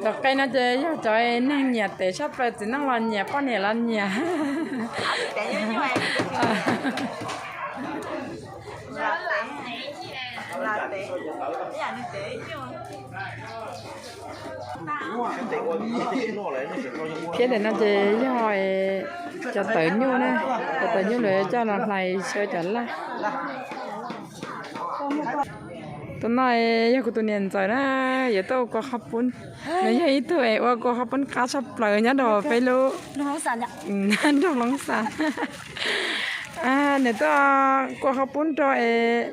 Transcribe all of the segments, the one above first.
Cov qe no ces yog cov neeg nyiam tes tshaj plaws, txiv neej los nyiam, poj niam los nyiam. Thiab ntawm no ces yog cov tawv nyuj na, cov tawv nyuj lawv coj los hlais xyaw cov laj. Tus no yog kuv tus niam ntxawm na, yuav tuaj ua kua qhob poob. Nws yog ib tug es ua kua qhob poob qab tshaj plaws nyob rau peb lub nroog Loob Xas. Nws tuaj kua qhob poob rau es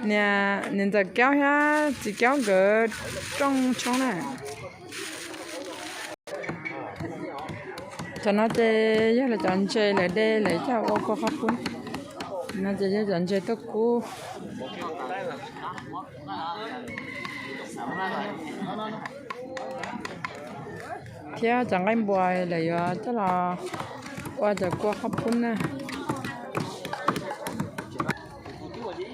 niam ntxawm Kaub thiab txiv Kaub nkawd rooj tshoob na. Cov no ces yog lawv cov ntses lawv de lawv coj ua kua qhob poob. No ces yog cov ntses tuaj kub. Thiab cov nqaij npua lawv yuav coj los ua cov kua qhob poob na.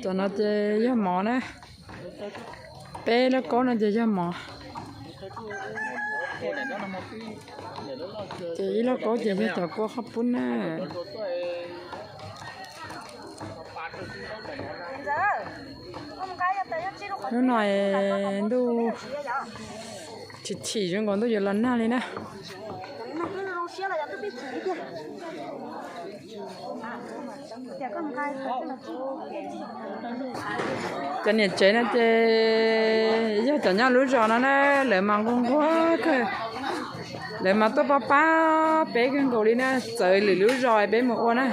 Cov no ces yog mov na. Peb lub kaub no ces yog mov. Ces ib lub kaub ces yog cov kua qhob poob na. Hnub no ntuj chim chim zoo nkaus ntuj yuav los nag li na. Cov niam tsev no ces yog cov nyob lub zos no na, lawv mas nquag nquag kawg. Lawv mas tuaj pab pab peb kawg nkaus li na, txawv lwm lub zos peb mus ua na.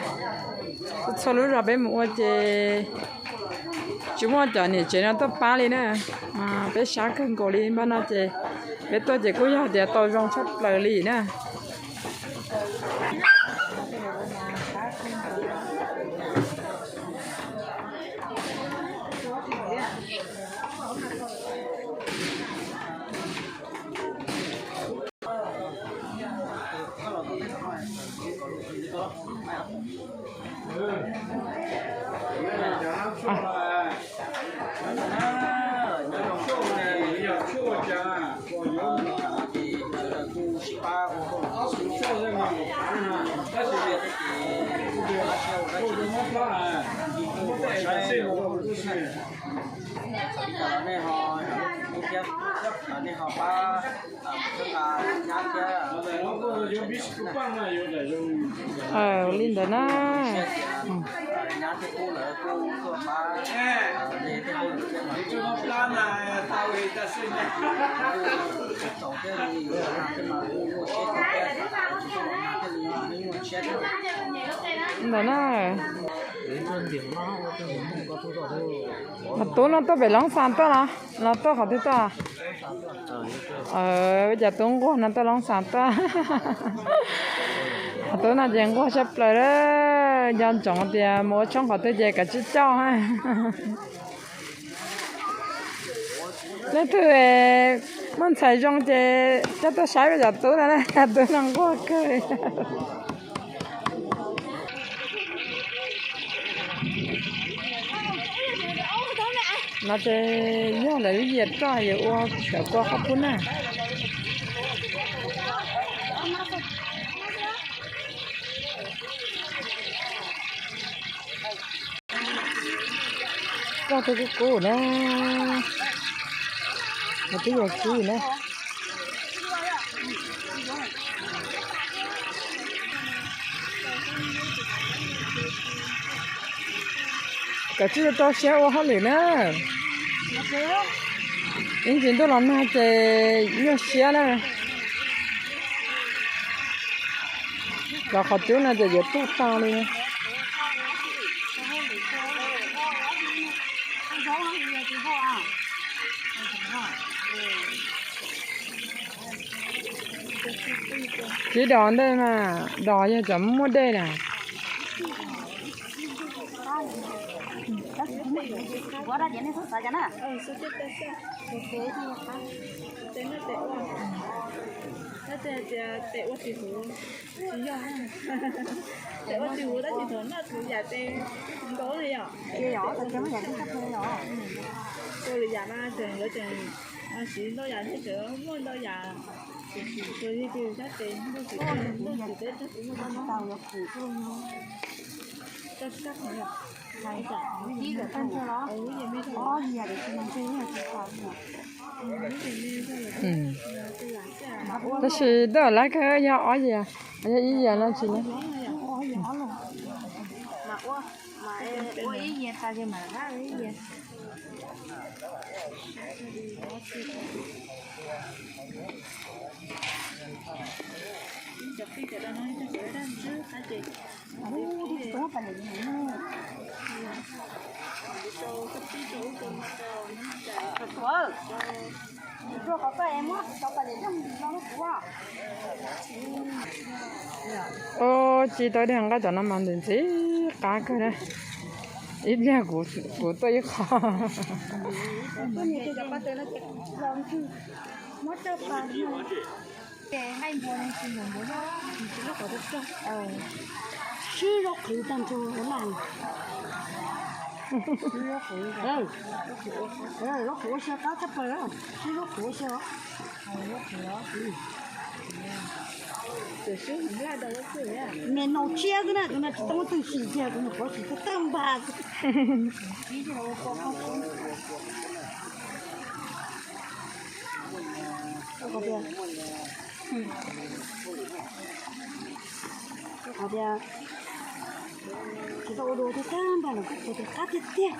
Txhua lub zos peb mus ua ces tsis muaj cov niam tsev no tuaj pab li na. Peb sab kawg nkaus li npaj no ces peb tuaj ces kuj yog tias tau zoo tshaj plaws li na. Li ntawd na. Ntawm na, tub no tuaj pem Loob Xas tuaj los los tuaj qhov twg tuaj? Cov tub nquag no tuaj Loob Xas tuaj. Tub no ces nquag tshaj plaws, nco ntsoov tias mus ua tshoob qhov twg ces kav tsij coj. Leej twg muaj ntxhais zoo ces coj tuaj saib cov tub no, cov tub no nquag kawg. No ces yog lawv lub yias roj yuav ua cov kua qhob pub na. Roj twb kub kub na, twb yuav kub na. Kav tsij rau siab ua hauj lwm na. Ib ntsis ntuj los nag ces nyuaj siab na. Los qhov twg no ces yuav tuaj tag li. Tsis dos ntej mas, dos yog cov muaj dej na. Kuv dab tias nej txhob xav cas na. Tes noj tes ua, tes ua tis huv, tsis yog, tes ua tis huv tab sis thaum noj thaum yam tes nkaus na yom. Ua lwm yam mas tseem lawv tseem siv ntau yam thiab, tseem muaj ntau yam, tseem siv txhua yam tes, ntuj tsis tau, ntuj tsis tau, tsis tau, tsis tau. Tab sis twb lab kawg yog ob yias, yog ib yias no tsis na. Ua ci tau ib daig nqaij tom no mas ntxim ntxim qab kawg na. Ib pliag kuv tuaj ib qho. Sib zaub qhwv tag nrho ua laj. Zaub qhwv ua xyaw qab tshaj plaws, sib zaub qhwv ua xyaw. Me nau tshiab xwb na, tus no tsis tau muaj twg sim kiag, tus no puav sim tag tag npag. Qhov tias tsis tau ua dua thiab, tag npag los kuj qab tiag tiag.